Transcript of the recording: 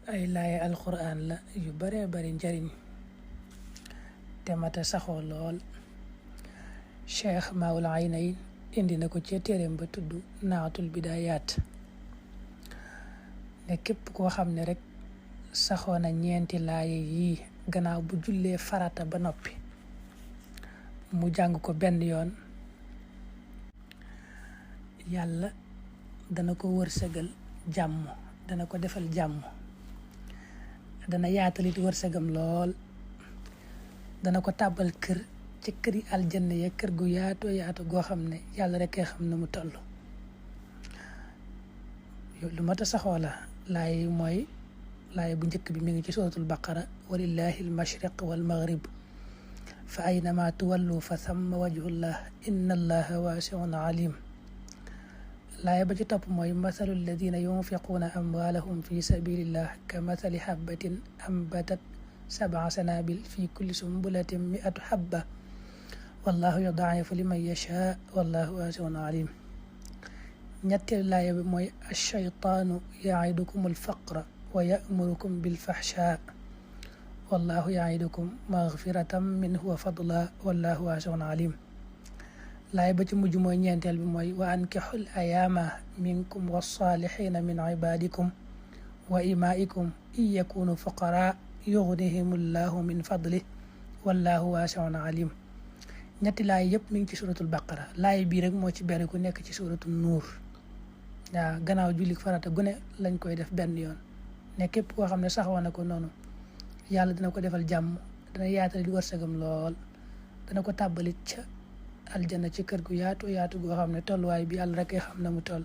ay laaye alquran la yu bare bari njariñ te mata saxoo lool. Cheikh Maoul Aynayn indi na ko ci téereem ba tudd Naatul Bidaayaat ne képp koo xam ne rek saxoo na ñeenti laaye yii gannaaw bu jullee farata ba noppi mu jàng ko benn yoon, yàlla dana ko wërsëgal jàmm, dana ko defal jàmm, dana yaatalit wërsëgam lool, dana ko tàbbal kër ci këri aljanna ya, kër gu yaatoo yaatu goo xam ne yàlla rek a xam ne mu toll. lu mat a saxoo la. laay mooy laay bu njëkk bi mi ngi ci suratul baqara, walillahi almashriq walmaghrib fa aynama tuwallu fa thamma wajhullah inna allaha waasiun alim. laay ba ci topp mooy mathalu alladina yunfiquuna amwaalahum fi sabilillah ka mathali habbatin ambatat 7 sanabil fi kulli sumbulatin 100 habba wallahu yudaa'ifu liman yashaa wallahu waasiun alim. ñetteelu laaya bi mooy ash-shaytaanu ya'idukum al-faqra wa ya'murukum bil-fahshaa wallahu ya'idukum maghfiratan minhu wa fadlan wallahu waasi'un alim. laaya ba ci mujj mooy ñeenteel bi mooy wa ankihul ayaama minkum was-saalihiina min ibaadikum wa imaa'ikum in yakunu fuqaraa yughnihimullahu min fadlihi wallahu waasi'un alim. ñetti laay yëpp mi ngi ci suratul baqara. laay bii rek moo ci bari ku nekk ci suratul nuur. waaw gannaaw julli farata gune lañ koy def benn yoon ne képp koo xam ne saxoo na ko noonu yàlla dina ko defal jàmm, dana yaatal di wërsëgam lool, dana ko tàbbalit ca aljanna ci kër gu yaatu yaatu goo xam ne tolluwaay bi yàlla rek xam na mu toll.